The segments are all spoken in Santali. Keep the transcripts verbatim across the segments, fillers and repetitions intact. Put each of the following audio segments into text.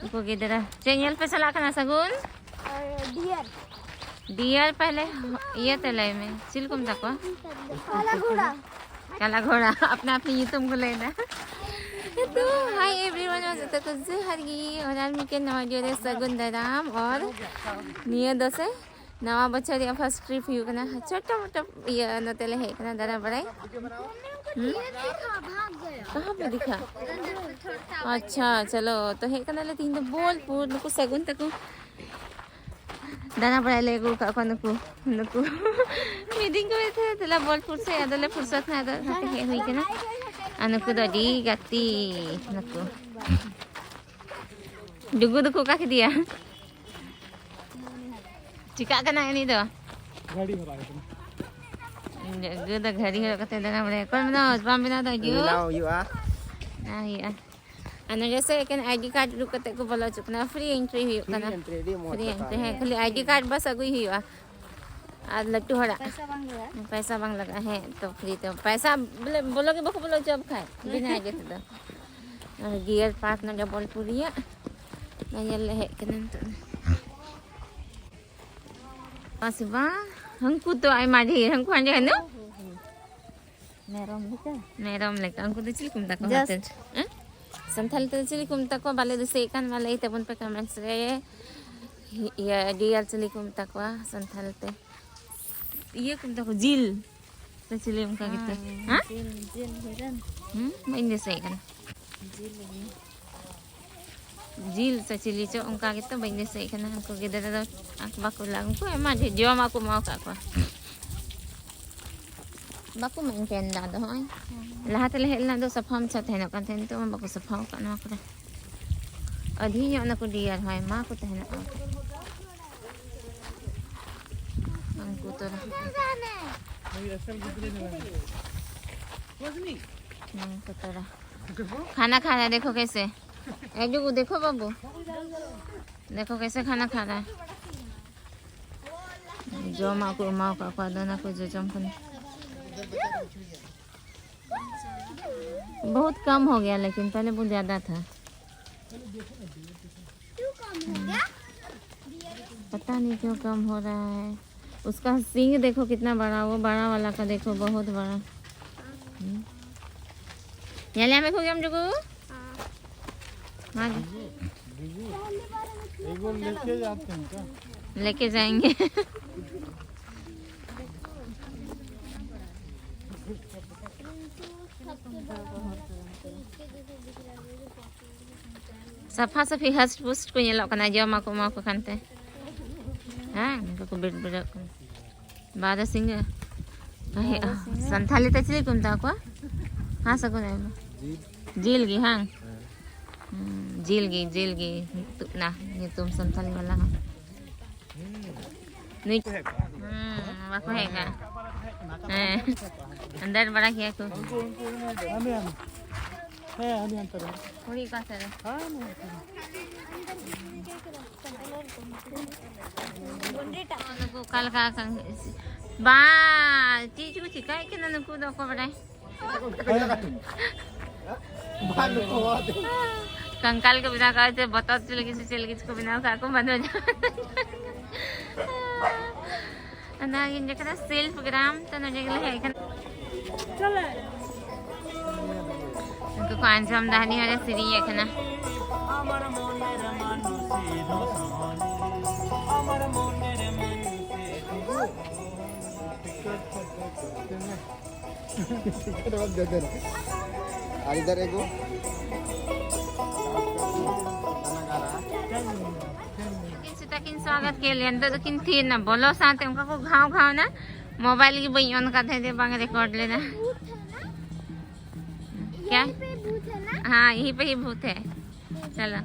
ᱩᱱᱠᱩ ᱜᱤᱫᱽᱨᱟᱹ ᱪᱮᱫ ᱧᱮᱞ ᱯᱮ ᱪᱟᱞᱟᱜ ᱠᱟᱱᱟ ᱥᱟᱹᱜᱩᱱ? ᱰᱤᱭᱟᱨ ᱰᱤᱭᱟᱨ ᱯᱮᱦᱞᱮ ᱤᱭᱟᱹ ᱛᱮ ᱞᱟᱹᱭ ᱢᱮ, ᱪᱤᱞᱤ ᱠᱚ ᱢᱮᱛᱟ ᱠᱚᱣᱟ? ᱠᱟᱞᱟ ᱜᱷᱚᱲᱟ ᱠᱟᱞᱟ ᱜᱷᱚᱲᱟ, ᱟᱯᱱᱟ ᱟᱯᱱᱤ ᱧᱩᱛᱩᱢ ᱠᱚ ᱞᱟᱹᱭ ᱮᱫᱟ᱾ ᱛᱚ ᱦᱟᱭ ᱮᱵᱷᱨᱤᱣᱟᱱ, ᱡᱚᱛᱚ ᱠᱚ ᱡᱚᱦᱟᱨ ᱜᱮ᱾ ᱚᱱᱟ ᱢᱤᱫᱴᱮᱱ ᱱᱟᱣᱟ ᱡᱚᱨᱮ ᱥᱟᱹᱜᱩᱱ ᱫᱟᱨᱟᱢ᱾ ᱟᱨ ᱱᱤᱭᱟᱹ ᱫᱚ ᱥᱮ ᱱᱟᱣᱟ ᱵᱚᱪᱷᱚᱨ ᱨᱮᱭᱟᱜ ᱯᱷᱟᱨᱥᱴ ᱴᱨᱤᱯ ᱦᱩᱭᱩᱜ ᱠᱟᱱᱟ᱾ ᱪᱷᱳᱴᱳ ᱢᱳᱴᱳ ᱤᱭᱟᱹ ᱱᱚᱛᱮ ᱞᱮ ᱦᱮᱡ ᱠᱟᱱᱟ ᱫᱟᱬᱟ ᱵᱟᱲᱟᱭ᱾ ᱦᱩᱸ? ᱠᱟᱦᱟᱸ ᱯᱮ ᱫᱤᱠᱷᱟ? ᱟᱪᱪᱷᱟ, ᱪᱚᱞᱚ, ᱛᱚ ᱦᱮᱡ ᱠᱟᱱᱟᱞᱮ ᱛᱤᱦᱤᱧ ᱫᱚ ᱵᱳᱞᱯᱩᱨ, ᱱᱩᱠᱩ ᱥᱟᱹᱜᱩᱱ ᱛᱟᱠᱚ ᱫᱟᱬᱟ ᱵᱟᱲᱟᱭ ᱞᱮ ᱟᱹᱜᱩ ᱟᱠᱟᱫ ᱠᱚᱣᱟ᱾ ᱱᱩᱠᱩ ᱱᱩᱠᱩ ᱢᱤᱫ ᱫᱤᱱ ᱠᱚ ᱢᱮᱛᱟᱫᱟ ᱫᱮᱞᱟ ᱵᱳᱞᱯᱩᱨ ᱥᱮᱫ, ᱟᱫᱚᱞᱮ ᱯᱷᱩᱨᱥᱚᱛ ᱱᱟ, ᱟᱫᱚ ᱚᱱᱟᱛᱮ ᱦᱮᱡ ᱦᱩᱭ ᱠᱟᱱᱟ᱾ ᱟᱨ ᱱᱩᱠᱩ ᱫᱚ ᱟᱹᱰᱤ ᱜᱟᱛᱮ ᱱᱩᱠᱩ᱾ ᱰᱩᱜᱩ ᱫᱚᱠᱚ ᱚᱠᱟ ᱠᱮᱫᱮᱭᱟ? ᱪᱤᱠᱟᱜ ᱠᱟᱱᱟ ᱩᱱᱤ ᱫᱚ? ᱜᱟᱹᱰᱤ ᱦᱚᱨᱟᱜ ᱠᱟᱱᱟ᱾ ᱰᱩᱜᱩ ᱫᱚ ᱜᱷᱟᱹᱲᱤ ᱦᱚᱨᱚᱜ ᱠᱟᱛᱮ ᱫᱟᱬᱟ ᱵᱟᱲᱟᱭᱟ᱾ ᱚᱠᱚᱭ ᱢᱮᱱᱟ ᱵᱟᱢ ᱵᱮᱱᱟᱣ ᱫᱚ ᱦᱤᱡᱩᱜ? ᱵᱮᱱᱟᱣ ᱦᱩᱭᱩᱜᱼᱟ᱾ ᱵᱮᱱᱟᱣ ᱦᱩᱭᱩᱜᱼᱟ᱾ ᱟᱨ ᱱᱚᱰᱮ ᱥᱮ ᱮᱠᱮᱱ ᱟᱭᱰᱤ ᱠᱟᱨᱰ ᱩᱰᱩᱠ ᱠᱟᱛᱮ ᱠᱚ ᱵᱚᱞᱚ ᱦᱚᱪᱚᱜ ᱠᱟᱱᱟ᱾ ᱯᱷᱨᱤ ᱮᱱᱴᱨᱤ ᱦᱩᱭᱩᱜ ᱯᱷᱨᱤ ᱠᱟᱱᱟ᱾ ᱮᱱᱴᱨᱤ ᱟᱹᱰᱤ ᱢᱚᱡᱽ ᱯᱷᱨᱤ ᱠᱟᱛᱷᱟ ᱮᱱᱴᱨᱤ, ᱠᱟᱱᱟ᱾ ᱦᱮᱸ, ᱠᱷᱟᱹᱞᱤ ᱟᱭᱰᱤ ᱠᱟᱨᱰ ᱵᱟᱥ ᱟᱹᱜᱩᱭ ᱦᱩᱭᱩᱜᱼᱟ᱾ ᱟᱨ ᱞᱟᱹᱴᱩ ᱦᱚᱲᱟᱜ ᱯᱚᱭᱥᱟ ᱵᱟᱝ ᱞᱟᱜᱟᱜᱼᱟ᱾ ᱯᱚᱭᱥᱟ ᱵᱟᱝ ᱞᱟᱜᱟᱜᱼᱟ᱾ ᱦᱮᱸ, ᱛᱚ ᱯᱷᱨᱤ ᱛᱮ ᱯᱚᱭᱥᱟ ᱵᱚᱞᱮ ᱵᱚᱞᱚ ᱜᱮ ᱵᱟᱠᱚ ᱵᱚᱞᱚ ᱦᱚᱪᱚ ᱵᱟᱠᱷᱟᱡ ᱵᱤᱱᱟᱹ ᱟᱭᱰᱤ ᱛᱮᱫᱚ᱾ ᱟᱨ ᱜᱤᱭᱟᱨ ᱯᱟᱨᱠ ᱱᱚᱰᱮ ᱵᱳᱞᱯᱩᱨ ᱨᱮᱭᱟᱜ ᱚᱱᱟ ᱧᱮᱞ ᱞᱮ ᱦᱮᱡ ᱠᱟᱱᱟ ᱱᱤᱛᱚᱜ ᱫᱚ᱾ ᱯᱟᱥ ᱵᱟᱝ, ᱦᱟᱹᱱᱠᱩ ᱛᱚ ᱟᱭᱢᱟ ᱰᱷᱮᱨ, ᱦᱟᱹᱱᱠᱩ ᱦᱟᱸᱰᱮ ᱦᱟᱹᱱᱩ᱾ ᱢᱮᱨᱚᱢ ᱞᱮᱠᱟ᱾ ᱢᱮᱨᱚᱢ ᱞᱮᱠᱟ᱾ ᱩᱱᱠᱩ ᱫᱚ ᱪᱤᱞᱤ ᱠᱚ ᱢᱮᱛᱟ ᱠᱚᱣᱟ? Just- ᱦᱟᱛᱮᱨ᱾ ᱦᱮᱸ? ᱥᱟᱱᱛᱟᱲ ᱛᱮ ᱪᱤᱞᱤ ᱠᱚ ᱢᱮᱛᱟ ᱠᱚᱣᱟ? ᱵᱟᱞᱮ ᱫᱤᱥᱟᱹᱭᱮᱫ ᱠᱟᱱ, ᱢᱟ ᱞᱟᱹᱭ ᱛᱟᱵᱚᱱ ᱯᱮ ᱠᱚᱢᱮᱱᱴᱥ ᱨᱮ᱾ ᱤᱭᱟᱹ, ᱰᱤᱭᱟᱨ ᱪᱤᱞᱤ ᱠᱚ ᱢᱮᱛᱟ ᱠᱚᱣᱟ ᱥᱟᱱᱛᱟᱲ ᱛᱮ? ᱤᱭᱟᱹ ᱠᱚ ᱢᱮᱛᱟ ᱠᱚᱣᱟ, ᱡᱤᱞ᱾ ᱥᱮ ᱪᱤᱞᱤ ᱚᱱᱠᱟ ᱜᱮᱛᱚ? ᱦᱮᱸ? ᱡᱤᱞ, ᱡᱤᱞ ᱦᱤᱨᱚᱱ᱾ ᱦᱩᱸ? ᱵᱟᱹᱧ ᱫᱤᱥᱟᱹᱭᱮᱫ ᱠᱟᱱᱟ᱾ ᱡᱤᱞ ᱜᱮ᱾ ᱡᱤᱞ ᱥᱮ ᱪᱤᱞᱤ ᱪᱚ ᱚᱱᱠᱟ ᱜᱮᱛᱚ, ᱵᱟᱹᱧ ᱫᱤᱥᱟᱹᱭᱮᱫ ᱠᱟᱱᱟ᱾ ᱩᱱᱠᱩ ᱜᱤᱫᱽᱨᱟᱹ ᱫᱚ ᱟᱠᱚ ᱵᱟᱠᱚ ᱞᱟ-, ᱩᱱᱠᱩ ᱟᱭᱢᱟ ᱰᱷᱮᱨ ᱡᱚᱢᱟᱜ ᱠᱚ ᱮᱢᱟᱣ ᱟᱠᱟᱫ ᱠᱚᱣᱟ᱾ ᱵᱟᱠᱚ ᱢᱮᱱᱴᱮᱱ ᱫᱟ ᱟᱫᱚ ᱦᱚᱸᱜᱼᱚᱭ᱾ ᱞᱟᱦᱟ ᱛᱮᱞᱮ ᱦᱮᱡ ᱞᱮᱱᱟ ᱫᱚ ᱥᱟᱯᱷᱟ ᱢᱟᱪᱷᱟ ᱛᱟᱦᱮᱱᱚᱜ ᱠᱟᱱ ᱛᱟᱦᱮᱸᱫ, ᱱᱤᱛᱚᱜ ᱢᱟ ᱵᱟᱠᱚ ᱥᱟᱯᱷᱟᱣ ᱟᱠᱟᱫ ᱱᱚᱣᱟ ᱠᱚᱨᱮ᱾ ᱟᱹᱫᱷᱤ ᱧᱚᱜ ᱱᱟᱠᱚ ᱰᱤᱭᱟᱨ ᱦᱚᱸ ᱟᱭᱢᱟ ᱠᱚ ᱛᱟᱦᱮᱱᱚᱜ ᱠᱟᱱ ᱛᱟᱦᱮᱸᱫ᱾ ᱩᱱᱠᱩ ᱛᱚᱨᱟ᱾ ᱩᱱᱠᱩ ᱛᱚᱨᱟ᱾ खाना खा रहा है, देखो कैसे। ए डुगू, देखो बाबू। देखो कैसे खाना खा रहा है। ᱡᱚᱢᱟᱜ ᱠᱚ ᱮᱢᱟᱣ ᱠᱟᱜ ᱠᱚᱣᱟ, ᱟᱫᱚ ᱚᱱᱟ ᱠᱚ ᱡᱚᱡᱚᱢ ᱠᱟᱱᱟ᱾ बहुत कम हो गया, लेकिन पहले बहुत ज़्यादा था। क्यों कम हो गया? पता नहीं क्यों कम हो रहा है। उसका सींग देखो कितना बड़ा, वो बड़ा वाला का देखो, बहुत बड़ा। हम्म। ᱧᱮᱞ ᱧᱟᱢᱮᱫ ᱠᱚᱜᱮᱭᱟᱢ ᱡᱩᱜᱩ? हाँ। हाँ। ᱮᱜᱳ ᱞᱮᱠᱮ ᱡᱟᱛᱮ ᱦᱮᱸ ᱠᱟ? ᱞᱮᱠᱮ ᱡᱟᱭᱮᱸᱜᱮ᱾ ᱥᱟᱯᱷᱟ ᱥᱟᱹᱯᱷᱤ ᱦᱟᱥᱴ ᱯᱩᱥᱴ ᱠᱚ ᱧᱮᱞᱚᱜ ᱠᱟᱱᱟ, ᱡᱚᱢ ᱟᱠᱚ ᱮᱢᱟ ᱠᱚ ᱠᱟᱱᱛᱮ᱾ ᱦᱮᱸ, ᱩᱱᱠᱩ ᱠᱚ ᱵᱤᱲᱵᱤᱲᱚᱜ ᱠᱟᱱᱟ᱾ ᱵᱟᱨᱚ ᱥᱤᱧ᱾ ᱵᱟᱨᱚ ᱥᱤᱧ᱾ ᱥᱟᱱᱛᱷᱟᱞᱤ ᱛᱮ ᱪᱤᱞᱤ ᱠᱚ ᱢᱮᱛᱟ ᱠᱚᱣᱟ? ᱦᱮᱸ, ᱥᱟᱹᱜᱩᱱ ᱟᱭᱢᱟ᱾ ᱡᱤᱞ᱾ ᱡᱤᱞ ᱜᱮ, ᱦᱟᱝ? ᱦᱮᱸ᱾ ᱦᱩᱸ, ᱡᱤᱞ ᱜᱮ, ᱡᱤᱞ ᱜᱮ ᱧᱩᱛᱩᱢ ᱥᱟᱱᱛᱷᱟᱞᱤ ᱵᱟᱞᱟ ᱦᱚᱸ᱾ ᱦᱩᱸ᱾ ᱱᱩᱭ ᱦᱩᱸ, ᱵᱟᱠᱚ ᱦᱮᱡ ᱠᱟᱱᱟ᱾ ᱦᱮᱸ᱾ ᱟᱱᱫᱟᱨ ᱵᱟᱲᱟ ᱜᱮᱭᱟ ᱠᱚ᱾ ᱩᱱᱠᱩ, ᱩᱱᱠᱩ, ᱩᱱᱠᱩ᱾ ᱦᱟᱱᱮ, ᱦᱟᱱᱮ᱾ ᱦᱮᱸ, ᱦᱟᱱᱮ ᱦᱟᱱᱛᱮ ᱨᱮ᱾ ᱠᱩᱲᱤ ᱚᱠᱟ ᱥᱮᱫ ᱨᱮ? ᱦᱮᱸ, ᱦᱟᱱᱮ ᱦᱟᱱᱛᱮ ᱨᱮ᱾ ᱱᱩᱠᱩ ᱚᱠᱟ ᱞᱮᱠᱟ ᱠᱟᱱ-, ᱵᱟ, ᱪᱮᱫ ᱪᱚᱠᱚ ᱪᱤᱠᱟᱹᱭᱮᱫ ᱠᱟᱱᱟ ᱱᱩᱠᱩ ᱫᱚ, ᱚᱠᱚᱭ ᱵᱟᱰᱟᱭ? ᱠᱚᱝᱠᱟᱞ ᱠᱚ ᱵᱮᱱᱟᱣ ᱠᱟᱜᱼᱟ, ᱥᱮ ᱵᱚᱛᱚᱨ ᱪᱚ ᱞᱟᱹᱜᱤᱫ ᱥᱮ ᱪᱮᱫ ᱞᱟᱹᱜᱤᱫ ᱪᱚ ᱠᱚ ᱵᱮᱱᱟᱣ ᱠᱟᱜᱼᱟ ᱠᱚ, ᱵᱟᱝ ᱫᱚ᱾ ᱚᱱᱟᱜᱤᱧ ᱞᱟᱹᱭ ᱠᱟᱫᱟ, ᱥᱤᱞᱯ ᱜᱨᱟᱢ ᱛᱚ ᱱᱚᱰᱮ ᱜᱮᱞᱮ ᱦᱮᱡ ᱠᱟᱱᱟ᱾ ᱩᱱᱠᱩ ᱠᱚ ᱟᱸᱡᱚᱢ ᱫᱟ, ᱦᱟᱹᱱᱤ ᱦᱚᱲᱮ ᱥᱮᱨᱮᱧᱮᱫ ᱠᱟᱱᱟ᱾ ᱟᱨ ᱤᱫᱷᱟᱨ ᱮᱜᱳ᱾ ᱥᱮᱛᱟ ᱠᱤᱱ ᱥᱣᱟᱜᱚᱛ ᱠᱮᱫ ᱞᱮᱭᱟ, ᱱᱤᱛᱚᱜ ᱫᱚᱠᱤᱱ ᱛᱷᱤᱨ ᱮᱱᱟ᱾ ᱵᱚᱞᱚ ᱥᱟᱶᱛᱮ ᱚᱱᱠᱟ ᱠᱚ ᱜᱷᱟᱣ ᱜᱷᱟᱣ ᱮᱱᱟ, ᱢᱳᱵᱟᱭᱤᱞ ᱜᱮ ᱵᱟᱹᱧ on ᱠᱟᱫ ᱛᱟᱦᱮᱸ, ᱵᱟᱝ record ᱞᱮᱱᱟ᱾ क्या? यहीं पे ही भूत है ना? हाँ, यहीं पे ही भूत है। चलो।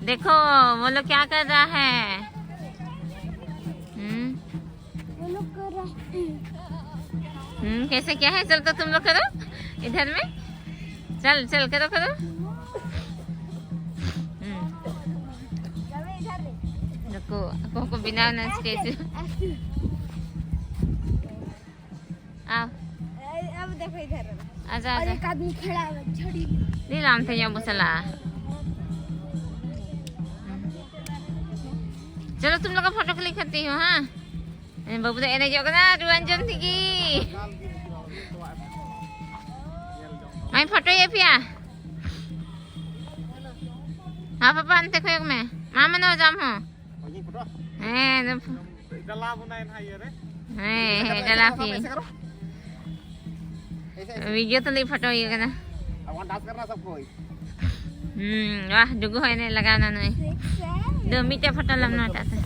देखो, वो लोग क्या कर रहा है। हम्म। वो लोग कर रहे हैं। हम्म, कैसे क्या है? चल तो तुम लोग करो इधर में। चल, चल, करो, करो। हम्म। देखो, ᱟᱠᱚ ᱦᱚᱸᱠᱚ ᱵᱮᱱᱟᱣ ᱮᱱᱟ statue। आओ। अब देखो इधर। ᱟᱪᱪᱷᱟ, ᱟᱪᱪᱷᱟ᱾ ᱞᱟᱹᱭ ᱞᱟᱢ ᱛᱮ ᱧᱚᱜ ᱵᱚ ᱪᱟᱞᱟᱜᱼᱟ᱾ ᱪᱚᱞᱚ, ᱛᱩᱢ ᱞᱟᱜᱟ ᱯᱷᱳᱴᱳ ᱠᱞᱤᱠ ᱠᱟᱛᱮ ᱦᱚᱸ, ᱦᱮᱸ? ᱵᱟᱹᱵᱩ ᱫᱚ ᱮᱱᱮᱡᱚᱜ ᱠᱟᱱᱟ ᱨᱩᱣᱟᱹᱱ ᱡᱚᱢ ᱛᱮᱜᱮ᱾ ᱟᱭ ᱯᱷᱳᱴᱳᱭᱮᱫ ᱯᱮᱭᱟ᱾ ᱦᱮᱸ ᱯᱟᱯᱟ, ᱚᱱᱛᱮ ᱠᱷᱚᱭᱚᱜ ᱢᱮ᱾ ᱢᱟ ᱢᱮᱱᱚ ᱡᱟᱢ ᱦᱚᱸ᱾ ᱦᱮᱸ, ᱮᱠᱫᱚᱢ᱾ ᱦᱮᱸ, ᱦᱮᱸ, ᱰᱟᱞᱟ ᱯᱮ᱾ ᱵᱷᱤᱰᱤᱭᱳ ᱛᱩᱞᱟᱹᱡ ᱯᱷᱳᱴᱳ ᱦᱩᱭᱩᱜ ᱠᱟᱱᱟ᱾ ᱦᱩᱸ, ᱣᱟᱦ, ᱰᱩᱜᱩ ᱦᱚᱸ ᱮᱱᱮᱡ ᱞᱟᱜᱟᱣ ᱮᱱᱟ ᱱᱩᱭ᱾ ᱫᱩ ᱢᱤᱫᱴᱮᱡ ᱯᱷᱳᱴᱳ ᱞᱟᱢ ᱱᱚᱣᱟᱴᱟᱜ ᱛᱮ᱾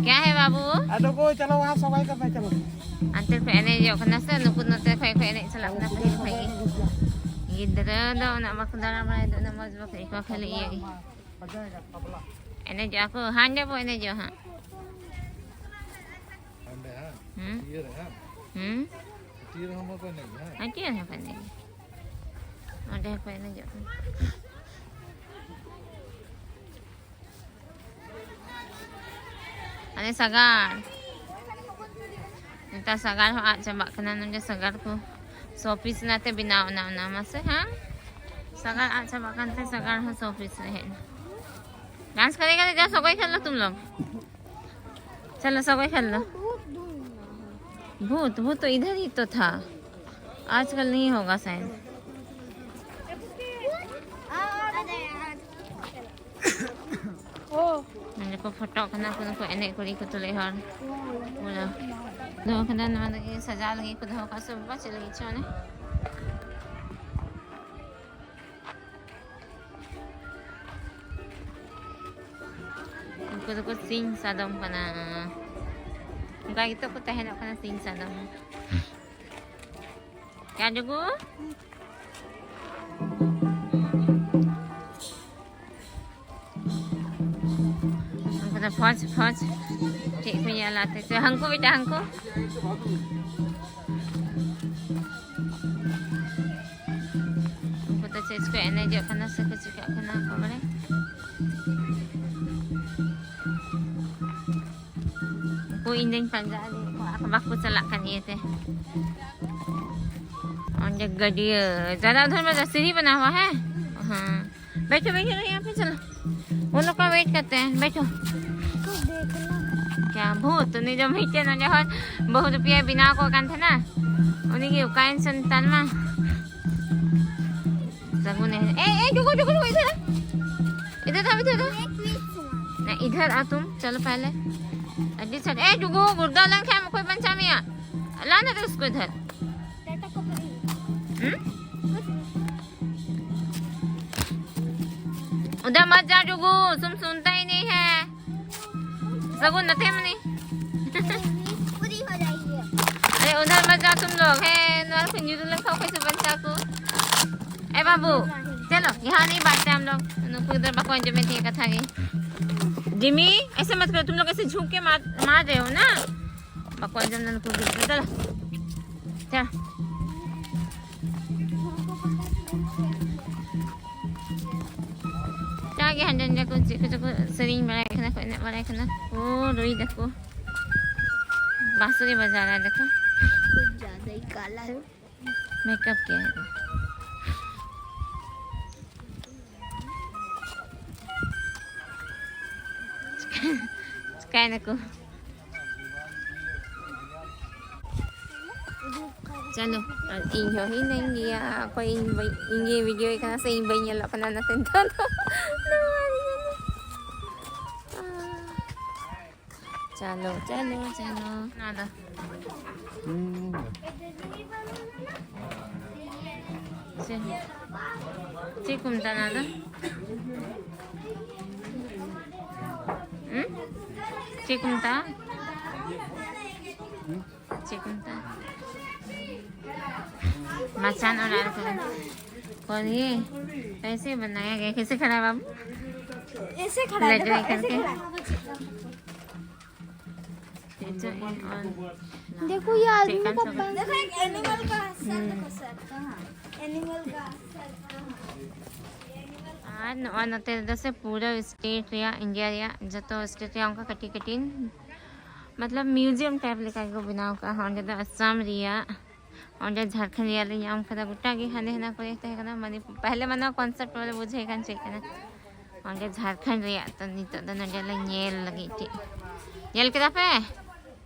ᱠᱭᱟ ᱦᱮ ᱵᱟᱵᱩ? ᱟᱫᱚ ᱠᱚ ᱪᱟᱞᱟᱣᱟ, ᱥᱚᱵᱟᱭ ᱠᱟᱛᱮ ᱪᱟᱞᱟᱣ᱾ ᱟᱱᱛᱮ ᱠᱷᱚᱡ ᱮᱱᱮᱡᱚᱜ ᱠᱟᱱᱟ ᱥᱮ, ᱱᱩᱠᱩ ᱱᱚᱛᱮ ᱠᱷᱚᱡ ᱠᱚ ᱮᱱᱮᱡ ᱪᱟᱞᱟᱜ ᱠᱟᱱᱟ ᱯᱟᱹᱦᱤᱞ ᱠᱷᱚᱡ ᱜᱮ᱾ ᱜᱤᱫᱽᱨᱟᱹ ᱫᱚ ᱩᱱᱟᱹᱜ ᱵᱟᱠᱚ ᱫᱟᱬᱟ ᱵᱟᱲᱟᱭ ᱫᱚ, ᱩᱱᱟᱹᱜ ᱢᱚᱡᱽ ᱵᱟᱠᱚ ᱟᱹᱭᱠᱟᱹᱣᱟ, ᱠᱷᱟᱹᱞᱤ ᱤᱭᱟᱹ ᱜᱮ᱾ ᱮᱱᱮᱡᱚᱜᱼᱟ ᱠᱚ, ᱦᱟᱸᱰᱮ ᱵᱚ ᱮᱱᱮᱡᱚᱜᱼᱟ ᱦᱟᱸᱜ᱾ ᱦᱟᱸᱰᱮ, ᱦᱟᱸ? ᱦᱩᱸ? ᱤᱭᱟᱹ ᱨᱮ, ᱦᱟᱸ? ᱦᱩᱸ? ᱴᱤ ᱨᱮᱦᱚᱸ ᱵᱟᱠᱚ ᱮᱱᱮᱡ ᱜᱮᱭᱟ, ᱦᱟᱸ? ᱟᱨ ᱪᱮᱫ ᱦᱚᱸ ᱵᱟᱠᱚ ᱮᱱᱮᱡ ᱜᱮᱭᱟ᱾ ᱚᱸᱰᱮ ᱦᱚᱸᱠᱚ ᱮᱱᱮᱡᱚᱜ ᱠᱟᱱᱟ᱾ ᱟᱞᱮ ᱥᱟᱜᱟᱲ᱾ ᱱᱮᱛᱟᱨ ᱥᱟᱜᱟᱲ ᱦᱚᱸ ᱟᱫ ᱪᱟᱵᱟᱜ ᱠᱟᱱᱟ᱾ ᱱᱚᱰᱮ ᱥᱟᱜᱟᱲ ᱠᱚ ᱥᱳ ᱯᱤᱥ ᱱᱟᱛᱮ ᱵᱮᱱᱟᱣ ᱮᱱᱟ, ᱚᱱᱟ ᱢᱟᱥᱮ, ᱦᱮᱸ? ᱥᱟᱜᱟᱲ ᱟᱫ ᱪᱟᱵᱟᱜ ᱠᱟᱱ ᱛᱮ ᱥᱟᱜᱟᱲ ᱦᱚᱸ ᱥᱳ ᱯᱤᱥ ᱨᱮ ᱦᱮᱡ ᱮᱱᱟ᱾ डांस करेगा तो जा, सगोई खेल लो तुम लोग। चलो, सगोई खेल लो। भूत, भूत तो इधर ही तो था, आजकल नहीं होगा शायद। ᱱᱚᱰᱮ ᱠᱚ ᱯᱷᱳᱴᱳᱜ ᱠᱟᱱᱟ ᱠᱚ, ᱱᱩᱠᱩ ᱮᱱᱮᱡ ᱠᱩᱲᱤ ᱠᱚ ᱛᱩᱞᱩᱡ ᱦᱚᱲ᱾ ᱯᱩᱨᱟᱹ ᱫᱚᱦᱚ ᱠᱟᱫᱟ, ᱱᱚᱣᱟ ᱞᱟᱹᱜᱤᱫ ᱥᱟᱡᱟᱣ ᱞᱟᱹᱜᱤᱫ ᱠᱚ ᱫᱚᱦᱚ ᱠᱟᱜᱼᱟ ᱥᱮ ᱵᱟᱵᱟ, ᱪᱮᱫ ᱞᱟᱹᱜᱤᱫ ᱪᱚ ᱚᱱᱮ᱾ ᱩᱱᱠᱩ ᱫᱚᱠᱚ ᱥᱤᱧ ᱥᱟᱫᱚᱢ ᱠᱟᱱᱟ᱾ ᱚᱱᱠᱟ ᱜᱮᱛᱚ ᱠᱚ ᱛᱟᱦᱮᱱᱚᱜ ᱠᱟᱱᱟ, ᱥᱤᱧ ᱥᱟᱫᱚᱢ᱾ क्या डुगू? ᱩᱱᱠᱩ ᱫᱚ ᱯᱷᱚᱡᱽ, ᱯᱷᱚᱡᱽ᱾ ᱪᱮᱫ ᱠᱚ ᱧᱮᱞᱟ ᱛᱮ? ᱦᱟᱹᱱᱠᱩ ᱵᱮᱴᱟ, ᱦᱟᱹᱱᱠᱩ᱾ ᱩᱱᱠᱩ ᱫᱚ ᱪᱮᱫ ᱠᱚ ᱮᱱᱮᱡᱚᱜ ᱠᱟᱱᱟ ᱥᱮ ᱠᱚ ᱪᱤᱠᱟᱹᱜ ᱠᱟᱱᱟ, ᱠᱚ ᱵᱟᱲᱟᱭ᱾ ᱩᱱᱠᱩ ᱤᱧ ᱫᱚᱧ ᱯᱟᱸᱡᱟ ᱤᱫᱤᱭᱮᱫ ᱠᱚᱣᱟ, ᱟᱨ ᱵᱟᱠᱚ ᱪᱟᱞᱟᱜ ᱠᱟᱱ ᱤᱭᱟᱹᱛᱮ᱾ एक गडिया। ज्यादा उधर में सीढ़ी बना हुआ है। हाँ, बैठो बैठो, यहाँ पे चलो। वो लोग का वेट करते हैं, बैठो। क्या भूत नहीं, जो मीठे ना, जो बहुत रुपया बिना को कान थे ना, उन्हीं की उकाइन संतान में। सगुन है। ए, ए, डुगु, डुगु, डुगु, इधर आ। इधर आ, इधर आ। ना, इधर आ तुम, चलो पहले। अड्डी सर, ए, डुगु, गुर्दा लंग है, कोई पंचा मिया। ला ना रे उसको इधर। हम्म? उधर मत जा डुगु, तुम सुनता ही नहीं है। सगुन नते मनी। पूरी हो जाएगी। अरे उधर मत जा तुम लोग। है, नोर को न्यूज़ लंग खाओ कैसे बच्चा को। ए बाबू, चलो, यहाँ नहीं बांटते हम लोग। नुकु इधर बकवान जो में थी कथा की। जिमी, ऐसे मत करो, तुम लोग ऐसे झुक के मार, मार रहे हो ना। बकवान जब नुकु गिर गया, चलो। चलो। ᱡᱟᱜᱮ ᱦᱟᱸᱰᱮ ᱱᱟᱸᱰᱮ ᱠᱚ ᱪᱮᱫ ᱠᱚᱪᱚ ᱠᱚ ᱥᱮᱨᱮᱧ ᱵᱟᱲᱟᱭᱮᱫ ᱠᱟᱱᱟ ᱠᱚ, ᱮᱱᱮᱡ ᱵᱟᱲᱟᱭ ᱠᱟᱱᱟ ᱠᱚ, ᱨᱩᱭ ᱫᱟᱠᱚ᱾ ᱵᱟᱸᱥᱩᱨᱤ ᱵᱟᱡᱟᱣ ᱨᱮ ᱫᱟᱠᱚ᱾ कुछ ज़्यादा ही काला है। मेकअप किया है। ᱪᱤᱠᱟᱹᱭ ᱱᱟᱠᱚ? ᱪᱟᱸᱫᱚ, ᱟᱨ ᱤᱧ ᱦᱚᱸ ᱦᱤᱱᱟᱹᱧ ᱜᱮᱭᱟ᱾ ᱚᱠᱚᱭ ᱤᱧ ᱵᱟᱹᱧ, ᱤᱧ ᱜᱮ ᱵᱷᱤᱰᱤᱭᱳᱭ ᱠᱟᱱᱟ ᱥᱮ ᱤᱧ ᱵᱟᱹᱧ ᱧᱮᱞᱚᱜ ᱠᱟᱱᱟ ᱚᱱᱟᱛᱮ ᱱᱤᱛᱚᱜ ᱫᱚ? ᱪᱟᱞᱚ, ᱪᱟᱞᱚ, ᱪᱟᱞᱚ᱾ ᱱᱚᱣᱟ ᱫᱚ? ᱦᱩᱸ᱾ ᱪᱮᱫ, ᱪᱮᱫ ᱠᱚ ᱢᱮᱛᱟᱜᱼᱟ ᱱᱚᱣᱟ ᱫᱚ? ᱦᱩᱸ? ᱪᱮᱫ ᱠᱚ ᱢᱮᱛᱟᱜᱼᱟ? ᱪᱮᱫ ᱠᱚ ᱢᱮᱛᱟᱜᱼᱟ? ᱢᱟᱪᱟᱱ ᱚᱲᱟᱜ ᱨᱮ ᱠᱚ, ᱠᱚᱞ ᱜᱮ᱾ कैसे बनाया गया? कैसे खड़ा है बाबू? ऐसे खड़ा है, लटक देखो, ऐसे करके। खड़ा है। देखो, ये आदमी का पंख। देखो, एक एनिमल का सर, देखो सर, कहाँ? एनिमल का सर, कहाँ? ᱟᱨ ᱱᱚᱜᱼᱚᱭ ᱱᱚᱛᱮ ᱨᱮᱫᱚ ᱥᱮ ᱯᱩᱨᱟᱹ ᱥᱴᱮᱴ ᱨᱮᱭᱟᱜ, ᱤᱱᱰᱤᱭᱟ ᱨᱮᱭᱟᱜ ᱡᱚᱛᱚ ᱥᱴᱮᱴ ᱨᱮᱭᱟᱜ ᱚᱱᱠᱟ ᱠᱟᱹᱴᱤᱡ ᱠᱟᱹᱴᱤᱡ, ᱢᱚᱛᱞᱚᱵ, ᱢᱤᱭᱩᱡᱤᱭᱟᱢ ᱴᱟᱭᱤᱯ ᱞᱮᱠᱟ ᱜᱮᱠᱚ ᱵᱮᱱᱟᱣ ᱠᱟᱜᱼᱟ᱾ ᱚᱸᱰᱮ ᱫᱚ ᱟᱥᱟᱢ ᱨᱮᱭᱟᱜ ᱚᱸᱰᱮ ᱡᱷᱟᱲᱠᱷᱚᱸᱰ ᱨᱮᱭᱟᱜ ᱞᱮ ᱧᱟᱢ ᱠᱟᱫᱟ, ᱜᱚᱴᱟ ᱜᱮ ᱦᱟᱸᱰᱮ ᱦᱟᱱᱟ ᱠᱚᱨᱮ ᱛᱟᱦᱮᱸ ᱠᱟᱱᱟ᱾ ᱢᱟᱱᱮ ᱯᱟᱦᱞᱮ ᱢᱟ ᱱᱚᱣᱟ ᱠᱚᱱᱥᱮᱯᱴ ᱵᱟᱞᱮ ᱵᱩᱡᱷᱟᱹᱣ ᱠᱟᱱ ᱪᱮᱫ ᱠᱟᱱᱟ᱾ ᱚᱸᱰᱮ ᱡᱷᱟᱲᱠᱷᱚᱸᱰ ᱨᱮᱭᱟᱜ ᱛᱚ ᱱᱤᱛᱚᱜ ᱫᱚ ᱱᱚᱸᱰᱮ ᱞᱮ ᱧᱮᱞ ᱞᱟᱹᱜᱤᱫ ᱪᱮᱫ᱾ ᱧᱮᱞ ᱠᱮᱫᱟ ᱯᱮ?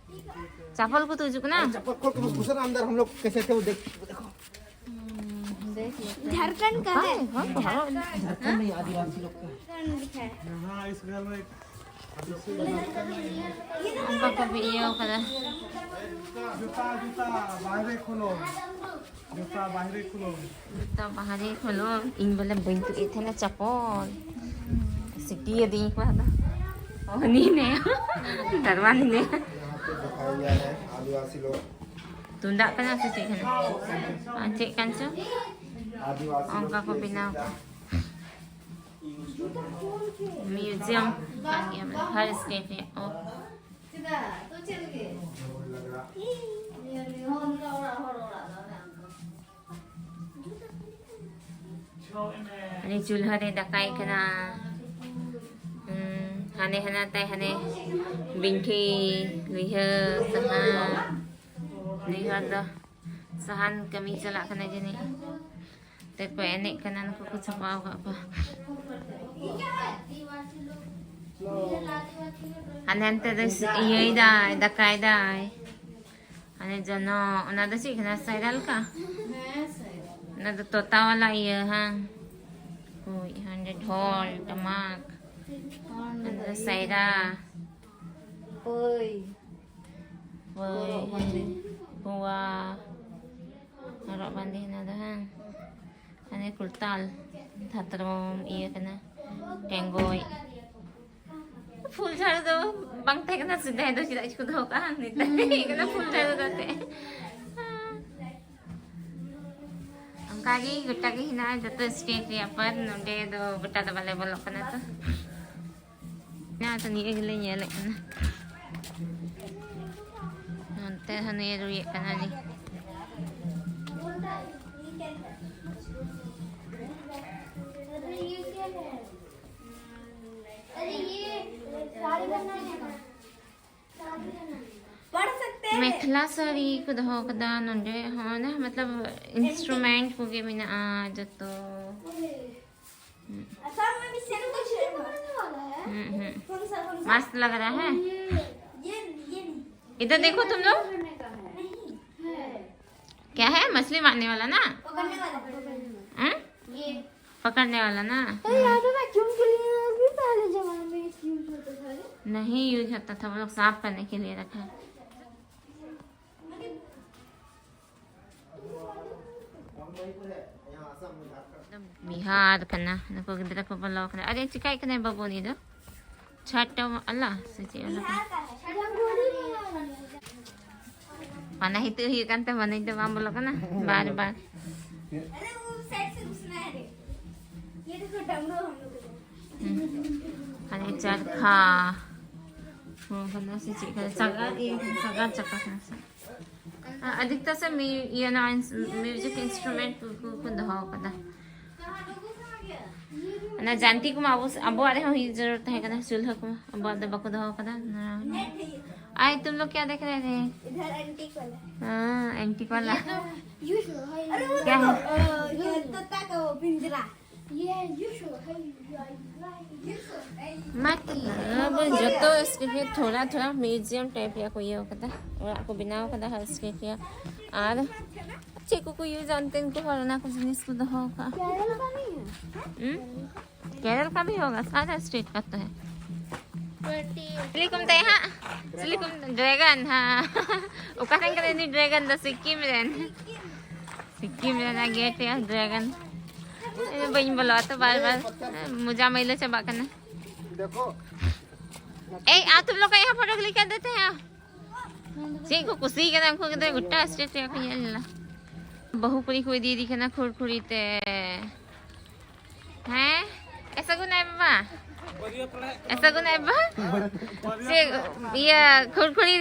ᱪᱟᱯᱚᱞ ᱠᱚ ᱛᱩᱡᱩᱜ ᱠᱟᱱᱟ᱾ चप्पल खोल के घुसना अंदर, हम लोग कैसे थे वो देख। झारखंड का है। झारखंड नहीं, आदिवासी लोग का। झारखंड है। यहाँ इस घर में एक ᱚᱱᱠᱟ ᱠᱚ ᱤᱭᱟᱹ ᱠᱟᱫᱟ᱾ जूता, जूता बाहर खोलो। जूता बाहर खोलो। ᱡᱩᱛᱟᱹ ᱵᱟᱦᱨᱮ ᱠᱷᱚᱱ ᱤᱧ ᱵᱚᱞᱮ ᱵᱟᱹᱧ ᱛᱩᱫ ᱮᱫ ᱛᱟᱦᱮᱱᱟ ᱪᱟᱯᱚᱞ᱾ ᱥᱤᱴᱤᱭᱟᱫᱤᱧ ᱠᱚ ᱟᱫᱚ᱾ ᱩᱱᱤ ᱱᱮ ᱫᱟᱨᱣᱟᱱᱤ ᱱᱮ᱾ ᱛᱩᱢᱫᱟᱜ ᱠᱟᱱᱟ ᱥᱮ ᱪᱮᱫ ᱠᱟᱱᱟ? ᱟᱨ ᱪᱮᱫ ᱠᱟᱱ ᱪᱚ? ᱚᱱᱠᱟ ᱠᱚ ᱵᱮᱱᱟᱣ ᱠᱟᱜᱼᱟ᱾ ᱢᱤᱭᱩᱡᱤᱭᱟᱢ ᱠᱟᱱ ᱜᱮᱭᱟ, ᱢᱟᱱᱮ ᱦᱟᱨ ᱥᱴᱮᱴ ᱨᱮᱭᱟᱜ᱾ ᱚ᱾ ᱪᱮᱫᱟᱜ? ᱛᱚ ᱪᱮᱫ ᱞᱟᱹᱜᱤᱫ? ᱧᱮᱞ ᱢᱮ, ᱦᱚᱸ ᱚᱱᱠᱟ ᱚᱲᱟᱜ ᱦᱚᱲ ᱚᱲᱟᱜ ᱫᱚ ᱚᱱᱮ ᱚᱱᱠᱟ᱾ ᱦᱟᱱᱮ ᱪᱩᱞᱦᱟᱹ ᱨᱮ ᱫᱟᱠᱟᱭ ᱠᱟᱱᱟ᱾ ᱦᱩᱸ, ᱦᱟᱱᱮ ᱦᱟᱱᱟ ᱛᱟᱭ ᱦᱟᱱᱮ ᱵᱤᱱᱴᱷᱤ, ᱞᱩᱭᱦᱟᱹ, ᱥᱟᱦᱟᱱ᱾ ᱱᱩᱭ ᱦᱚᱲ ᱫᱚ ᱥᱟᱦᱟᱱ ᱠᱟᱹᱢᱤ ᱪᱟᱞᱟᱜ ᱠᱟᱱᱟ ᱡᱟᱹᱱᱤᱡ᱾ ᱛᱮᱠᱚ ᱮᱱᱮᱡ ᱠᱟᱱᱟ, ᱱᱩᱠᱩ ᱠᱚ ᱪᱷᱟᱯᱟᱣ ᱟᱠᱟᱫ ᱠᱚᱣᱟ᱾ ᱦᱟᱱᱮ ᱦᱟᱱᱛᱮ ᱫᱚᱭ ᱤᱭᱟᱹᱭ ᱫᱟᱭ, ᱫᱟᱠᱟᱭ ᱫᱟᱭ᱾ ᱦᱟᱱᱮ ᱡᱚᱱᱚᱜ, ᱚᱱᱟ ᱫᱚ ᱪᱮᱫ ᱠᱟᱱᱟ? ᱥᱟᱭᱨᱟ ᱞᱮᱠᱟ? ᱚᱱᱟ ᱫᱚ ᱛᱚᱛᱟ ᱣᱟᱞᱟ ᱤᱭᱟᱹ, ᱦᱟᱝ? ᱦᱳᱭ, ᱦᱟᱸᱰᱮ ᱰᱷᱚᱞ, ᱴᱟᱢᱟᱠ, ᱦᱟᱸᱰᱮ ᱥᱟᱭᱨᱟ᱾ ᱯᱟᱹᱭ᱾ ᱯᱟᱹᱭ᱾ ᱦᱚᱨᱚᱜ ᱵᱟᱸᱫᱮ᱾ ᱯᱩᱣᱟ᱾ ᱦᱚᱨᱚᱜ ᱵᱟᱸᱫᱮ ᱦᱮᱱᱟᱜ ᱫᱚ, ᱦᱟᱝ? ᱦᱟᱱᱮ ᱠᱩᱨᱛᱟᱞ, ᱫᱷᱟᱛᱨᱚᱢ ᱤᱭᱟᱹ ᱠᱟᱱᱟ, ᱴᱮᱸᱜᱚᱡ᱾ ᱯᱷᱩᱞ ᱡᱷᱟᱲᱩ ᱫᱚ ᱵᱟᱝ ᱛᱟᱦᱮᱸ ᱠᱟᱱᱟ ᱥᱮᱫᱟᱭ ᱫᱚ, ᱪᱮᱫᱟᱜ ᱪᱚᱠᱚ ᱫᱚᱦᱚ ᱠᱟᱜᱼᱟ? ᱱᱮᱛᱟᱨ ᱦᱩᱸ᱾ ᱦᱮᱡ ᱠᱟᱱᱟ ᱯᱷᱩᱞ ᱡᱷᱟᱲᱩ ᱫᱚ ᱮᱱᱛᱮᱫ᱾ ᱚᱱᱠᱟᱜᱮ ᱜᱚᱴᱟ ᱜᱮ ᱦᱮᱱᱟᱜᱼᱟ, ᱡᱚᱛᱚ ᱥᱴᱮᱴ ᱨᱮᱭᱟᱜ ᱯᱟᱨᱠ᱾ ᱱᱚᱰᱮ ᱫᱚ ᱜᱚᱴᱟ ᱫᱚ ᱵᱟᱞᱮ ᱵᱚᱞᱚᱜ ᱠᱟᱱᱟ ᱛᱚ᱾ ᱦᱮᱱᱟᱜᱼᱟ ᱛᱚ, ᱱᱤᱭᱟᱹ ᱜᱮᱞᱮ ᱧᱮᱞᱮᱫ ᱠᱟᱱᱟ᱾ ᱱᱚᱱᱛᱮ ᱦᱚᱸ ᱱᱩᱭᱮ ᱨᱩᱭᱮᱫ ᱠᱟᱱᱟ ᱱᱤ᱾ पढ़ सकते हैं। मैं ᱠᱷᱮᱞᱟ ᱥᱟᱹᱲᱤ ᱠᱚ ᱫᱚᱦᱚ ᱠᱟᱫᱟ ᱱᱚᱰᱮ ᱦᱚᱸ, ᱚᱱᱟ ᱢᱚᱛᱞᱚᱵ instrument ᱠᱚᱜᱮ ᱢᱮᱱᱟᱜᱼᱟ ᱡᱚᱛᱚ᱾ ᱦᱩᱸ᱾ हम्म, हम्म। मस्त लग रहा है। इधर देखो तुम लोग। क्या है? मछली मारने वाला ना? हम्म? पकड़ने वाला ना? अरे यार, तो vacuum cleaner भी पहले जमाने में यूज होता था रे। नहीं यूज होता था, वो लोग साफ करने के लिए रखा है। ᱵᱤᱦᱟᱨ ᱠᱟᱱᱟ, ᱱᱩᱠᱩ ᱜᱤᱫᱽᱨᱟᱹ ᱠᱚ ᱵᱚᱞᱚ ᱠᱟᱱᱟ᱾ ᱟᱨᱮ, ᱪᱤᱠᱟᱹᱭ ᱠᱟᱱᱟᱭ ᱵᱟᱹᱵᱩ ᱩᱱᱤ ᱫᱚ? ᱪᱷᱟᱴ ᱟᱞᱟ ᱥᱮ ᱪᱮᱫ ᱟᱞᱟ ᱠᱟᱱᱟ? ᱢᱟᱱᱟ ᱦᱤᱛᱟᱹ ᱦᱩᱭᱩᱜ ᱠᱟᱱ ᱛᱮ ᱢᱟᱱᱮ ᱫᱚ ᱵᱟᱝ ᱵᱚᱞᱚ ᱠᱟᱱᱟ ᱵᱟᱨ ᱵᱟᱨ᱾ ᱦᱩᱸ᱾ ᱦᱟᱱᱮ ᱪᱟᱨᱠᱷᱟ᱾ ᱦᱚᱸ, ᱦᱟᱱᱟ ᱥᱮ ᱪᱮᱫ ᱠᱟᱱᱟ? ᱥᱟᱜᱟᱲ, ᱤᱭᱟᱹ, ᱥᱟᱜᱟᱲ ᱪᱟᱠᱟ ᱠᱟᱱᱟ ᱥᱮ? ᱟᱨ ᱟᱹᱰᱤ ᱛᱮᱫ ᱥᱮ ᱢᱤ-, ᱤᱭᱟᱹ, ᱱᱚᱣᱟ ᱤᱱᱥ-, music instrument ᱠᱚ, ᱠᱚ, ᱠᱚ ᱫᱚᱦᱚ ᱠᱟᱫᱟ᱾ ᱚᱱᱟ ᱡᱟᱱᱴᱤ ᱠᱚᱢᱟ ᱟᱵᱚ ᱥ-, ᱟᱵᱚᱣᱟᱜ ᱨᱮᱦᱚᱸ ᱦᱩᱭᱩᱜ ᱡᱟᱹᱨᱩᱲ ᱛᱟᱦᱮᱸ ᱠᱟᱱᱟ, ᱪᱩᱞᱦᱟᱹ ᱠᱚᱢᱟ ᱟᱵᱚᱣᱟᱜ ᱫᱚ ᱵᱟᱠᱚ ᱫᱚᱦᱚ ᱠᱟᱫᱟ᱾ ᱟᱭ, ᱛᱩᱢ ᱞᱳᱜ ᱠᱭᱟ ᱫᱮᱠᱷ ᱨᱮ ᱦᱮ? ᱤᱫᱷᱟᱨ antique ᱣᱟᱞᱟ᱾ ᱦᱮᱸ, antique ᱣᱟᱞᱟ᱾ ᱠᱭᱟ ᱦᱮ? ᱛᱳᱛᱟ ᱠᱟ ᱯᱤᱧᱡᱨᱟ᱾ ᱢᱟᱛᱞᱟᱵ ᱡᱚᱛᱚ ᱥᱠᱨᱤᱯᱴ ᱨᱮ ᱛᱷᱚᱲᱟ ᱛᱷᱚᱲᱟ ᱢᱤᱭᱩᱡᱤᱭᱟᱢ ᱴᱟᱭᱤᱯ ᱨᱮᱭᱟᱜ ᱠᱚ ᱤᱭᱟᱹ ᱠᱟᱫᱟ, ᱚᱲᱟᱜ ᱠᱚ ᱵᱮᱱᱟᱣ ᱠᱟᱫᱟ ᱦᱟᱨ ᱥᱠᱨᱤᱯᱴ ᱨᱮᱭᱟᱜ᱾ ᱟᱨ ᱪᱮᱫ ᱠᱚᱠᱚ ᱤᱭᱩᱡᱟ ᱚᱱᱛᱮᱱ ᱠᱚ ᱦᱚᱲ, ᱚᱱᱟ ᱠᱚ ᱡᱤᱱᱤᱥ ᱠᱚ ᱫᱚᱦᱚ ᱠᱟᱜᱼᱟ᱾ ᱦᱩᱸ? केरल का भी होगा, सारा स्टेट का तो है। ᱪᱤᱞᱤ ᱠᱚ ᱢᱮᱛᱟᱭᱟ ᱦᱟᱸᱜ? ᱪᱤᱞᱤ ᱠᱚ ᱢᱮᱛᱟᱭᱟ? ᱰᱨᱮᱜᱚᱱ, ᱦᱮᱸ᱾ ᱚᱠᱟ ᱨᱮᱱ ᱠᱟᱱᱟᱭ ᱩᱱᱤ ᱰᱨᱮᱜᱚᱱ ᱫᱚ? ᱥᱤᱠᱤᱢ ᱨᱮᱱ᱾ ᱥᱤᱠᱤᱢ ᱨᱮᱱᱟᱜ ᱜᱮᱴ ᱨᱮᱭᱟᱜ ᱰᱨᱮᱜᱚᱱ᱾ ᱤᱧ ᱫᱚ ᱵᱟᱹᱧ ᱵᱚᱞᱚᱜᱼᱟ ᱛᱚ, ᱵᱟᱨ ᱵᱟᱨ ᱢᱚᱡᱟ ᱢᱟᱹᱭᱞᱟᱹ ᱪᱟᱵᱟᱜ ᱠᱟᱱᱟ᱾ ᱮᱭ, ᱟᱯ ᱛᱩᱢ ᱞᱳᱜ ᱠᱟ ᱭᱟᱦᱟᱸ ᱯᱷᱳᱴᱳ ᱠᱞᱤᱠ ᱠᱟᱨ ᱫᱮᱛᱮ ᱦᱮᱸ᱾ ᱪᱮᱫ ᱠᱚ ᱠᱩᱥᱤ ᱠᱟᱱᱟ ᱩᱱᱠᱩ ᱜᱤᱫᱽᱨᱟᱹ, ᱜᱚᱴᱟ ᱥᱴᱮᱴ ᱨᱮᱭᱟᱜ ᱠᱚ ᱧᱮᱞ ᱞᱮᱱᱟ᱾ ᱵᱟᱹᱦᱩ ᱠᱩᱲᱤ ᱠᱚ ᱤᱫᱤᱭᱮᱫᱮ ᱠᱟᱱᱟ ᱠᱷᱩᱲ ᱠᱷᱩᱲᱤ ᱛᱮ᱾ ᱦᱮᱸ, ᱮᱥᱟ ᱜᱩᱱ ᱟᱭ ᱵᱟᱵᱟ? ᱮᱥᱟ ᱜᱩᱱ ᱟᱭ ᱵᱟᱵᱟ? ᱪᱮᱫ, ᱤᱭᱟᱹ, ᱠᱷᱩᱲ ᱠᱷᱩᱲᱤ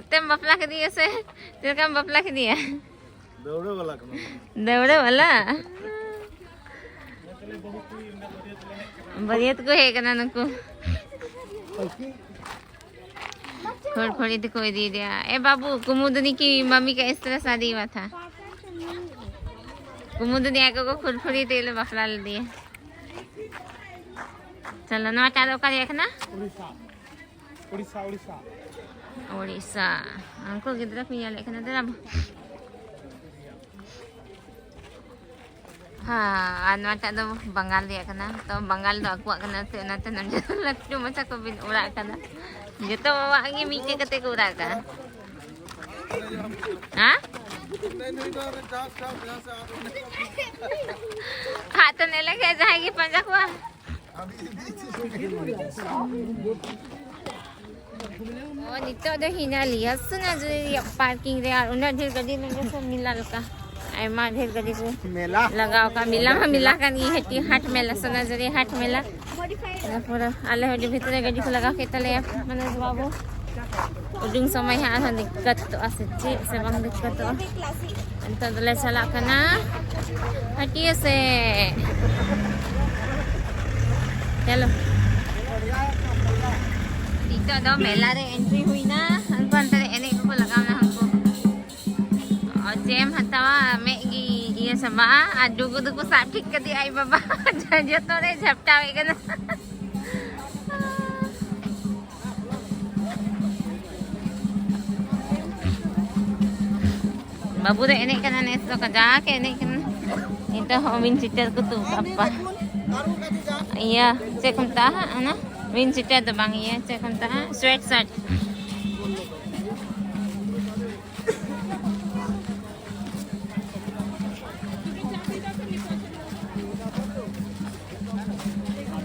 ᱛᱮᱢ ᱵᱟᱯᱞᱟ ᱠᱮᱫᱮᱭᱟ ᱥᱮ ᱪᱮᱫ ᱞᱮᱠᱟᱢ ᱵᱟᱯᱞᱟ ᱠᱮᱫᱮᱭᱟ? ᱫᱟᱹᱣᱲᱟᱹ ᱵᱟᱞᱟ ᱠᱟᱱᱟ᱾ ᱫᱟᱹᱣᱲᱟᱹ ᱵᱟᱞᱟ? ᱵᱟᱹᱨᱭᱟᱹᱛ ᱠᱚ ᱦᱮᱡ ᱠᱟᱱᱟ ᱱᱩᱠᱩ᱾ ᱯᱷᱩᱨᱯᱷᱩᱨᱤ ᱛᱮᱠᱚ ᱤᱫᱤᱭᱮᱫᱮᱭᱟ᱾ ᱮ ᱵᱟᱹᱵᱩ, ᱠᱩᱢᱩᱫᱩᱱᱤ ᱠᱤ ᱢᱟᱢᱤ ᱠᱟ ᱤᱥᱛᱨᱟ ᱥᱟᱫᱤ ᱦᱩᱣᱟ ᱛᱷᱟ? ᱠᱩᱢᱩᱫᱩᱱᱤ ᱟᱡ ᱜᱚᱜᱚ ᱯᱷᱩᱨᱯᱷᱩᱨᱤ ᱛᱮᱞᱮ ᱵᱟᱯᱞᱟ ᱞᱮᱫᱮᱭᱟ᱾ ᱪᱚᱞᱚ, ᱱᱚᱣᱟ ᱴᱟᱜ ᱫᱚ ᱚᱠᱟ ᱨᱮᱭᱟᱜ ᱠᱟᱱᱟ? ᱩᱲᱤᱥᱥᱟ, ᱩᱲᱤᱥᱥᱟ᱾ ᱩᱲᱤᱥᱥᱟ᱾ ᱩᱱᱠᱩ ᱜᱤᱫᱽᱨᱟᱹ ᱠᱚ ᱧᱮᱞᱮᱫ ᱠᱟᱱᱟ, ᱫᱮᱞᱟ ᱵᱚ᱾ ᱦᱮᱸ, ᱟᱨ ᱱᱚᱣᱟᱴᱟᱜ ᱫᱚ ᱵᱟᱝᱜᱟᱞ ᱨᱮᱭᱟᱜ ᱠᱟᱱᱟ᱾ ᱛᱚ, ᱵᱟᱝᱜᱟᱞ ᱫᱚ ᱟᱠᱚᱣᱟᱜ ᱠᱟᱱᱟ ᱥᱮ, ᱚᱱᱟᱛᱮ ᱱᱚᱰᱮ ᱫᱚ ᱞᱟᱹᱴᱩ ᱢᱟᱪᱷᱟ ᱠᱚ ᱵᱤᱱ ᱚᱲᱟᱜ ᱠᱟᱫᱟ᱾ ᱡᱚᱛᱚᱣᱟᱜ ᱜᱮ ᱢᱤᱫᱴᱮᱡ ᱠᱟᱛᱮ ᱠᱚ ᱚᱲᱟᱜ ᱠᱟᱜᱼᱟ᱾ ᱦᱮᱸ? ᱦᱟᱛ ᱛᱚ ᱱᱮᱞᱮ ᱠᱷᱟᱡ ᱡᱟᱦᱟᱸᱭ ᱜᱮ ᱯᱟᱸᱡᱟ ᱠᱚᱣᱟ᱾ ᱚ, ᱱᱤᱛᱚᱜ ᱫᱚ ᱦᱮᱱᱟᱜ ᱞᱮᱭᱟ ᱥᱳᱱᱟᱡᱷᱩᱨᱤ ᱨᱮᱭᱟᱜ ᱯᱟᱨᱠᱤᱝ ᱨᱮ, ᱟᱨ ᱩᱱᱟᱹᱜ ᱰᱷᱮᱨ ᱜᱟᱹᱰᱤ ᱱᱚᱰᱮ ᱥᱮ ᱢᱮᱞᱟ ᱞᱮᱠᱟ᱾ ᱟᱭᱢᱟ ᱰᱷᱮᱨ ᱜᱟᱹᱰᱤ ᱠᱚ ᱢᱮᱞᱟ? ᱞᱟᱜᱟᱣ ᱠᱟᱜᱼᱟ᱾ ᱢᱮᱞᱟ ᱢᱟ ᱢᱮᱞᱟ ᱠᱟᱱ ᱜᱮ, ᱦᱟᱹᱴᱤ ᱦᱟᱴ ᱢᱮᱞᱟ, ᱥᱳᱱᱟᱡᱷᱩᱨᱤ ᱦᱟᱴ ᱢᱮᱞᱟ᱾ ᱤᱱᱟᱹ ᱯᱚᱨᱮ ᱟᱞᱮ ᱦᱚᱸ ᱟᱹᱰᱤ ᱵᱷᱤᱛᱨᱤ ᱨᱮ ᱜᱟᱹᱰᱤ ᱠᱚ ᱞᱟᱜᱟᱣ ᱠᱮᱫ ᱛᱟᱞᱮᱭᱟ, ᱢᱚᱱᱳᱡᱽ ᱵᱟᱹᱵᱩ᱾ ᱩᱰᱩᱝ ᱥᱚᱢᱚᱭ ᱦᱟᱸᱜ ᱟᱨᱦᱚᱸ ᱫᱤᱠᱠᱟᱛᱚᱜᱼᱟ ᱥᱮ ᱪᱮᱫ ᱥᱮ ᱵᱟᱝ ᱫᱤᱠᱠᱟᱛᱚᱜᱼᱟ᱾ ᱱᱤᱛᱚᱜ ᱫᱚᱞᱮ ᱪᱟᱞᱟᱜ ᱠᱟᱱᱟ ᱦᱟᱹᱴᱤᱭᱟᱹ ᱥᱮᱫ᱾ ᱪᱚᱞᱚ᱾ ᱱᱤᱛᱚᱜ ᱫᱚ ᱢᱮᱞᱟ ᱨᱮ ᱮᱱᱴᱨᱤ ᱦᱩᱭᱱᱟ᱾ ᱦᱟᱱᱠᱩ ᱦᱟᱱᱛᱮ ᱨᱮ ᱮᱱᱮᱡ ᱠᱚᱠᱚ ᱞᱟᱜᱟᱣ ᱮᱱᱟ ᱦᱟᱱᱠᱩ᱾ ᱚ, ᱪᱮᱫ ᱮᱢ ᱦᱟᱛᱟᱣᱟ? ᱟᱢᱮᱜ ᱜᱮ ᱤᱭᱟᱹ ᱪᱟᱵᱟᱜᱼᱟ᱾ ᱟᱨ ᱰᱩᱜᱩ ᱫᱚᱠᱚ ᱥᱟᱵ ᱴᱷᱤᱠ ᱠᱟᱫᱮᱭᱟ ᱟᱡ ᱵᱟᱵᱟ᱾ ᱡᱚᱛᱚ ᱨᱮ ᱡᱷᱟᱯᱴᱟᱣᱮᱫ ᱠᱟᱱᱟ᱾ ᱵᱟᱹᱵᱩ ᱫᱚ ᱮᱱᱮᱡ ᱠᱟᱱᱟ ᱱᱮᱥ ᱫᱚ, ᱠᱟᱡᱟᱠ ᱮ ᱮᱱᱮᱡ ᱠᱟᱱᱟ᱾ ᱱᱤᱛᱚᱜ ᱦᱚᱸ ᱩᱭᱤᱱ ᱪᱤᱴᱟᱹᱨ ᱠᱚ ᱛᱩᱫ ᱠᱟᱜᱼᱟ᱾ ᱤᱭᱟᱹ, ᱪᱮᱫ ᱠᱚ ᱢᱮᱛᱟᱜᱼᱟ ᱦᱟᱸᱜ ᱚᱱᱟ? ᱩᱭᱤᱱ ᱪᱤᱴᱟᱹᱨ ᱫᱚ ᱵᱟᱝ, ᱤᱭᱟᱹ, ᱪᱮᱫ ᱠᱚ ᱢᱮᱛᱟᱜᱼᱟ? ᱥᱩᱭᱮᱴ ᱥᱟᱨᱴ᱾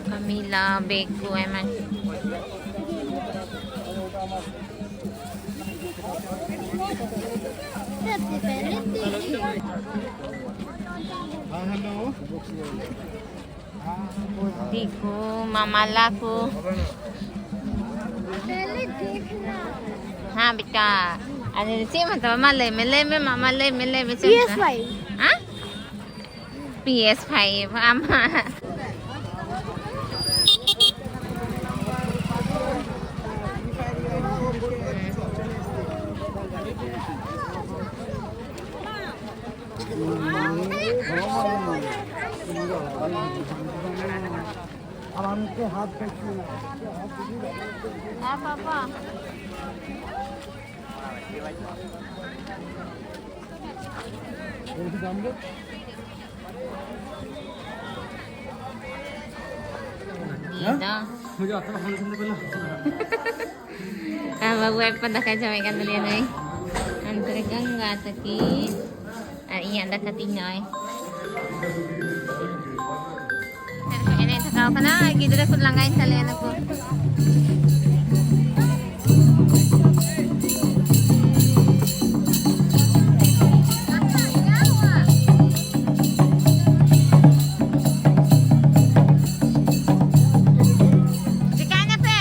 ᱠᱟᱢᱤᱞᱟ, ᱵᱮᱜᱽ ᱠᱚ ᱟᱭᱢᱟ᱾ ᱦᱮᱸ, ᱦᱮᱞᱳ᱾ ᱫᱤᱠᱩ, ᱢᱟᱢᱟᱞᱟ ᱠᱚ᱾ ᱦᱮᱸ ᱵᱮᱴᱟ, ᱟᱨ ᱪᱮᱫ ᱮᱢ ᱦᱟᱛᱟᱣᱟ? ᱢᱟ ᱞᱟᱹᱭ ᱢᱮ, ᱞᱟᱹᱭ ᱢᱮ, ᱢᱟᱢᱟ, ᱞᱟᱹᱭ ᱢᱮ, ᱞᱟᱹᱭ ᱢᱮ, ᱪᱮᱫ ᱮᱢ ᱦᱟᱛᱟᱣᱟ? ᱯᱤ ᱮᱥ ᱯᱷᱟᱭᱤᱵᱷ, ᱟᱢᱟᱜ᱾ अब हम इसके हाथ पे छू रहे हैं। ᱟᱨ ᱵᱟᱹᱵᱩ ᱟᱡ ᱯᱟ ᱫᱟᱠᱟᱭ ᱡᱚᱢᱮᱫ ᱠᱟᱱ ᱛᱟᱞᱮᱭᱟ ᱱᱩᱭ᱾ ᱦᱟᱱᱛᱮ ᱨᱮ ᱜᱟᱝᱜᱟ ᱛᱟᱹᱠᱤᱱ᱾ ᱟᱨ ᱤᱧᱟᱹᱜ ᱫᱟᱠᱟ ᱛᱤᱧ ᱱᱚᱜᱼᱚᱭ᱾ ᱮᱱᱮᱡ ᱛᱷᱟᱠᱟᱣ ᱠᱟᱱᱟ, ᱜᱤᱫᱽᱨᱟᱹ ᱠᱚ ᱞᱟᱸᱜᱟᱭᱮᱱ ᱛᱟᱞᱮᱭᱟ ᱱᱩᱠᱩ᱾ ᱪᱤᱠᱟᱹᱭᱮᱱᱟ ᱯᱮ?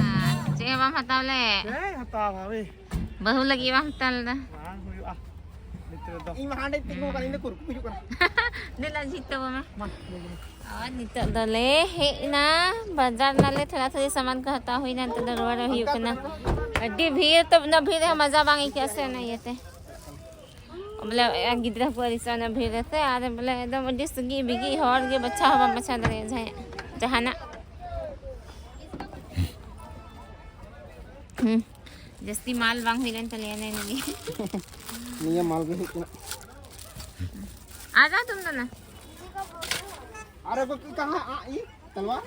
ᱟᱨ ᱪᱮᱫ ᱦᱚᱸ ᱵᱟᱢ ᱦᱟᱛᱟᱣ ᱞᱮᱫ? ᱪᱮᱫ ᱦᱟᱛᱟᱣᱟ ᱳᱭ᱾ ᱵᱟᱹᱦᱩ ᱞᱟᱹᱜᱤᱫ ᱵᱟᱢ ᱦᱟᱛᱟᱣ ᱞᱮᱫᱟ? ᱵᱟᱝ ᱦᱩᱭᱩᱜᱼᱟ ᱱᱤᱛᱚᱜ ᱫᱚ᱾ ᱤᱧ ᱢᱟ ᱦᱟᱸᱰᱮ ᱛᱤᱸᱜᱩ ᱠᱟᱱᱟ, ᱤᱧ ᱫᱚ ᱠᱩᱨᱠᱩ ᱦᱤᱡᱩᱜ ᱠᱟᱱᱟ᱾ ᱫᱮᱞᱟ ᱡᱷᱤᱡ ᱛᱟᱵᱚᱱ ᱢᱮ᱾ ᱢᱟ, ᱞᱟᱹᱭ ᱢᱮ᱾ ᱟᱨ ᱱᱤᱛᱚᱜ ᱫᱚᱞᱮ ᱦᱮᱡ ᱮᱱᱟ, ᱵᱟᱡᱟᱨ ᱱᱟᱞᱮ, ᱛᱷᱚᱲᱟ ᱛᱷᱚᱲᱤ ᱥᱟᱢᱟᱱ ᱠᱚ ᱦᱟᱛᱟᱣ ᱦᱩᱭᱱᱟ, ᱱᱤᱛᱚᱜ ᱫᱚ ᱨᱩᱣᱟᱹᱲ ᱦᱩᱭᱩᱜ ᱠᱟᱱᱟ᱾ ᱟᱹᱰᱤ ᱵᱷᱤᱲ ᱛᱚ, ᱩᱱᱟᱹᱜ ᱵᱷᱤᱲ ᱨᱮᱦᱚᱸ ᱢᱟᱡᱟ ᱵᱟᱝ ᱟᱹᱭᱠᱟᱹᱜᱼᱟ ᱥᱮ, ᱚᱱᱟ ᱤᱭᱟᱹᱛᱮ᱾ ᱵᱚᱞᱮ ᱜᱤᱫᱽᱨᱟᱹ ᱠᱚ ᱟᱹᱲᱤᱥᱚᱜᱼᱟ ᱚᱱᱟ ᱵᱷᱤᱲ ᱨᱮᱥᱮ, ᱟᱨ ᱵᱚᱞᱮ ᱮᱠᱫᱚᱢ ᱟᱹᱰᱤ ᱥᱟᱺᱜᱤᱧ ᱵᱤᱜᱤ ᱦᱚᱲ ᱜᱮ ᱵᱟᱪᱷᱟᱣ ᱦᱚᱸ ᱵᱟᱢ ᱵᱟᱪᱷᱟᱣ ᱫᱟᱲᱮᱭᱟᱜᱼᱟ ᱡᱟᱦᱟᱸᱭᱟᱜ ᱡᱟᱦᱟᱱᱟᱜ᱾ ᱦᱩᱸ, ᱡᱟᱹᱥᱛᱤ ᱢᱟᱞ ᱵᱟᱝ ᱦᱩᱭ ᱞᱮᱱ ᱛᱟᱞᱮᱭᱟ ᱱᱮ ᱱᱤᱭᱟᱹ᱾ ᱱᱤᱭᱟᱹ ᱢᱟᱞ ᱜᱮ ᱦᱩᱭᱩᱜ ᱠᱟᱱᱟ᱾ ᱟᱡᱟ ᱛᱩᱢ ᱫᱚ ᱱᱟ᱾ ᱟᱨᱮ ᱠᱚ ᱠᱟᱦᱟᱸ ᱟ ᱤ ᱛᱟᱞᱣᱟᱨ?